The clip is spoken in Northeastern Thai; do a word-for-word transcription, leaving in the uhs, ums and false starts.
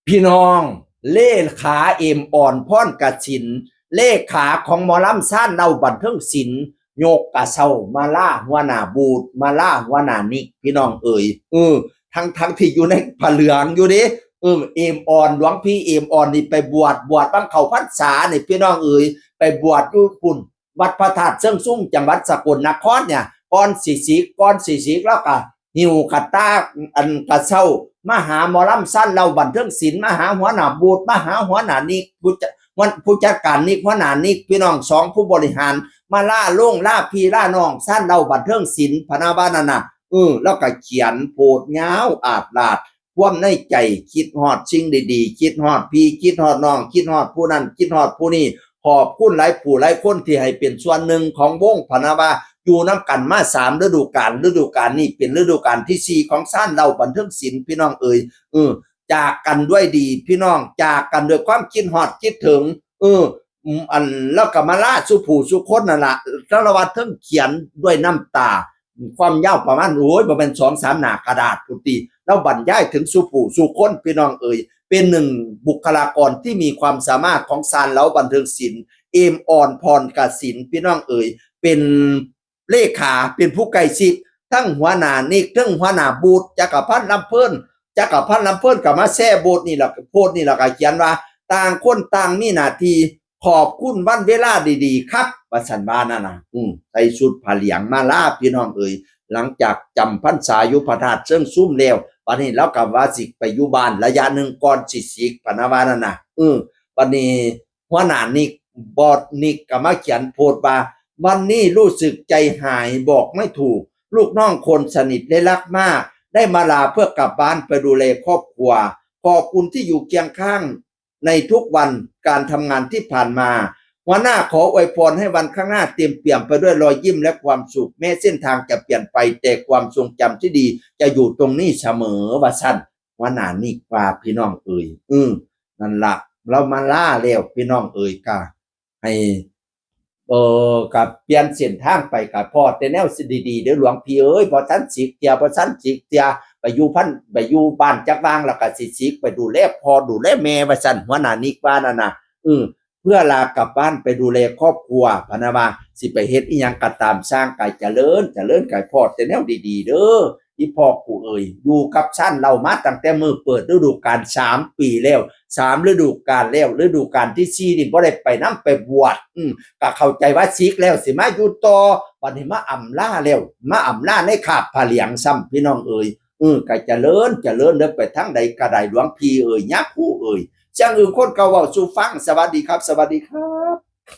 พี่น้อง เลขาเอมอ่อนพรกสิน เลขาของหมอลำซานเหล้าบันเทิงศิลป์ ยกกระเซ้ามาลาหัวหน้าบูธ มาลาหัวหน้านิก พี่น้องเอ๋ย เออ ทั้งๆที่อยู่ในผ้าเหลืองอยู่เด้ เออ เอมอ่อน หลวงพี่เอมอ่อนนี่ไปบวช บวชบั้งเข้าพรรษานี่ พี่น้องเอ๋ย ไปบวชอยู่พุ้น วัดพระธาตุเชิงชุม จังหวัดสกลนครเนี่ย ก่อนสิสิก ก่อนสิสิก แล้วก็หิ้วกระตา อันกระเซ้า มาหาหมอลำซานเหล้าบันเทิงศิลป์ มาหาหัวหน้าบูธ มาหาหัวหน้านิก ผู้จัด หัว ผู้จัดการนิก หัวหน้านิก พี่น้องสองผู้บริหาร มาลาลงลาพี่ลาน้องซานเหล้าบันเทิงศิลป์ พะนะว่านั่นน่ะ เออ แล้วก็เขียนโพสต์ยาวอาดลาด ความในใจ คิดฮอดสิ่งดีๆ คิดฮอดพี่ คิดฮอดน้อง คิดฮอดผู้นั้น คิดฮอดผู้นี้ ขอบคุณหลายผู้หลายคนที่ให้เป็นส่วนหนึ่งของวง พะนะว่า อยู่นำกันมาสามฤดูกาล ฤดูกาลนี้เป็นฤดูกาลที่สี่ของซานเหล้าบันเทิงศิลป์ พี่น้องเอ๋ย เออ จากกันด้วยดี พี่น้อง จากกันด้วยความคิดฮอดคิดถึง เออ อืม อัน แล้วก็มาลาสู่ผู้สู่คนนั่นล่ะ สารวัตรเทิงเขียนด้วยน้ำตา ความยาวประมาณ โอ้ย บ่แม่นสองสามหน้ากระดาษพุ้นติ แล้วบรรยายถึงสู่ผู้สู่คน พี่น้องเอ๋ย เป็นหนึ่งบุคลากรที่มีความสามารถของซานเหล้าบันเทิงศิลป์ เอมอ่อนพรกสิน พี่น้องเอ๋ย เป็นเลขา เป็นผู้ใกล้ชิด ทั้งหัวหน้านิก ทั้งหัวหน้าบูธ จักรพันธ์ลำเพลิน จักรพันธ์ลำเพลินก็มาแชร์โพสต์นี่ล่ะ โพสต์นี่ล่ะก็เขียนว่า ต่างคนต่างมีหน้าที่ ขอบคุณวันเวลาดีๆ ครับ ว่าซั่นว่านั่นน่ะ อืม ใส่ชุดผ้าเหลืองมาลา พี่น้องเอ๋ย หลังจากจำพรรษาอยู่พระธาตุเชิงชุมแล้ว บัดนี้ลาวก็ว่าสิไปอยู่บ้านระยะหนึ่งก่อนสิสิก พะนะว่านั่นน่ะ เออ บัดนี้หัวหน้านิก บอสนิกก็มาเขียนโพสต์ว่า วันนี้รู้สึกใจหายบอกไม่ถูก ลูกน้องคนสนิทและรักมาก ได้มาลาเพื่อกลับบ้านไปดูแลครอบครัว ขอบคุณที่อยู่เคียงข้าง ในทุกวันการทำงานที่ผ่านมา หัวหน้าขออวยพรให้วันข้างหน้าเต็มเปี่ยมไปด้วยรอยยิ้มและความสุข แม้เส้นทางจะเปลี่ยนไป แต่ความทรงจำที่ดีจะอยู่ตรงนี้เสมอ ว่าซั่น หัวหน้านิกว่า พี่น้องเอ๋ย อืม นั่นล่ะ ลาวมาลาแล้ว พี่น้องเอ๋ย ก็ให้ เออ ก็เปลี่ยนเส้นทางไป ก็พ้อแต่แนวดีๆ เด้อหลวงพี่เอ๋ย บ่ทันสิกเทื่อ บ่ทันสิกเทื่อ ไปอยู่พัน ไปอยู่บ้านจักว่าง แล้วก็สิสิก ไปดูแลพ่อดูแลแม่ ว่าซั่น หัวหน้านิกว่านั่นน่ะ เออ เพื่อลากลับบ้านไปดูแลครอบครัว พะนะว่า สิไปเฮ็ดอิหยังก็ตาม ซ่างกายเจริญ เจริญกายพ้อแต่แนวดีๆ เด้อ อีพ่อกูเอ๋ย อยู่กับซานเหล้ามาตั้งแต่มื้อเปิดฤดูกาลสามปีแล้ว สามฤดูกาลแล้ว ฤดูกาลที่สี่นี่บ่ได้ไปนำ ไปบวช อืม ก็เข้าใจว่าสิกแล้วสิมาอยู่ต่อ บัดนี้มาอำลาแล้ว มาอำลาในคราบผ้าเหลืองซ้ำ พี่น้องเอ๋ย เออ ก็เจริญ เจริญเด้อ ไปทางใดก็ได้ หลวงพี่เอ๋ย ยาคูเอ๋ย จั่งอื่นคนก็เว้าสู่ฟัง สวัสดีครับ สวัสดีครับ